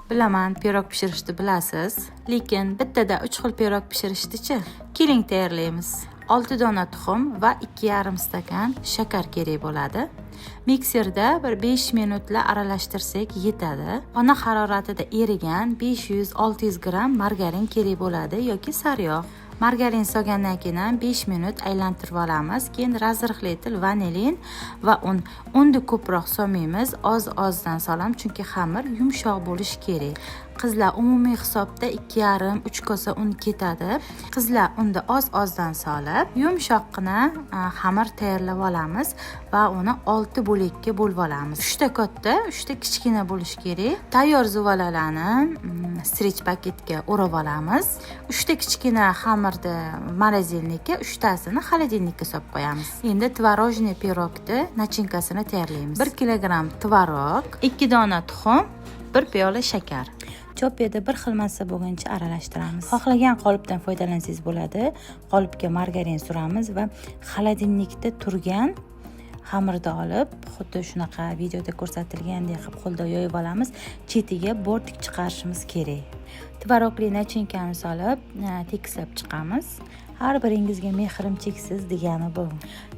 Bilaman, pirog pishirishni bilasiz, lekin bittada 3 xil pirog pishirishni-chi? Keling, tayyorlaymiz. 6 dona tuxum va 2,5 stakan shakar kerak bo'ladi. Mikserda bir 5 minutla aralashtirsak yetadi. Xona haroratida erigan 500-600 gramm margarin kerak bo'ladi yoki sariyog'. Margarin solgandan keyin ham 5 minut aylantirib olamiz. Keyin разрыхлитель, vanilin va un. Unni ko'proq solmaymiz, oz-ozdan solamiz, chunki xamir yumshoq bo'lishi kerak. Qizlar, umumiy hisobda 2,5-3 kosa un ketadi. Qizlar, unda oz-ozdan solib, yumshoqqina xamir tayyorlab olamiz va uni 6 bo'lakka bo'lib olamiz. 3 ta katta, 3 ta kichkina bo'lishi kerak. Tayyor zuvalalarni stretch paketga o'rab olamiz. 3 ta kichkina xamirni морозильник ka, 3 tasini холодильник ka solib qo'yamiz. Endi творожный pirogni начинка sini tayyorlaymiz. 1 kilogramm tvorog, 2 dona tuxum, 1 piyola shakar. Chopeda bir xil massa bo'lguncha aralashtiramiz. Xohlagan qolipdan foydalansangiz bo'ladi. Qolipga margarin suramiz va холодильник da turgan xamirni olib, xuddi shunaqa videoda ko'rsatilgandek qilib qo'lda yoyib olamiz. Chetiga бортик chiqarishimiz kerak. Tvorogli начинка ni solib, tekislab chiqamiz. Har biringizga mehrim cheksiz degani bu.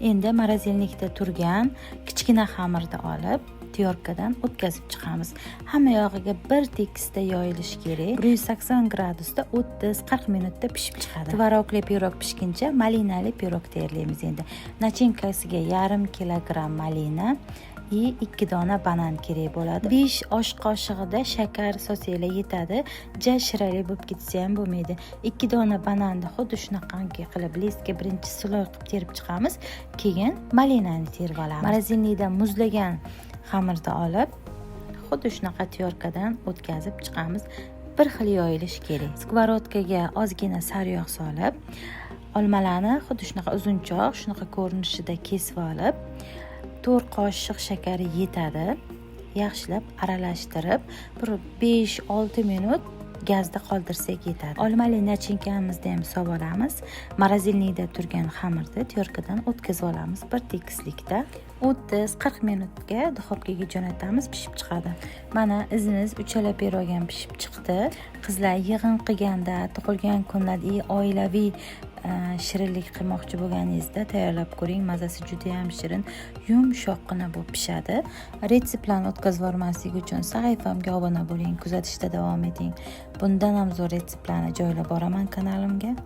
Endi морозильник da turgan kichkina xamirni olib, тёрка dan o'tkazib chiqamiz. Hamma yog'iga bir tekisda yoyilishi kerak. 180 gradusda 30-40 minutda pishib chiqadi. Tvorogli pirog pishguncha malinali pirog tayyorlaymiz endi. Начинка siga yarim kilogramm malina и 2 dona banan kerak bo'ladi. 5 osh qoshig'ida shakar solsanglar yetadi. Ja shirali bo'lib ketsa ham bo'lmaydi. 2 dona bananni xuddi shunaqangi qilib лист ga birinchi слой qilib terib chiqamiz, keyin malinani terib olamiz. Морозильник da muzlagan xamirni olib, xuddi shunaqa тёрка dan o'tkazib chiqamiz. Bir xil yoyilishi kerak. Сковородка ga ozgina sariyog' solib, olmalarni xuddi shunaqa uzunchoq, shunaqa ko'rinishida kesib olib, 4 qoshiq shakari yetadi. Yaxshilab aralashtirib, bir 5-6 minut gazda qoldirsak yetadi. Olmali начинка mizni ham solib olamiz. Морозильник da turgan xamirni тёрка dan o'tkazib olamiz bir tekislikda. 30-40 minutga духовка ga jo'natamiz, pishib chiqadi. Mana izimiz uchala pirog ham pishib chiqdi. Qizlar, yig'in qilganda, tug'ilgan kunlarda, oilaviy shirinlik qilmoqchi bo'lganingizda tayyorlab ko'ring. Mazasi juda ham shirin, yumshoqqina bo'lib pishadi. Retseptlarni o'tkazib yubormaslik uchun sahifamga obuna bo'ling, kuzatishda davom eting. Bundan ham zo'r retseptlarni joylab boraman kanalimga.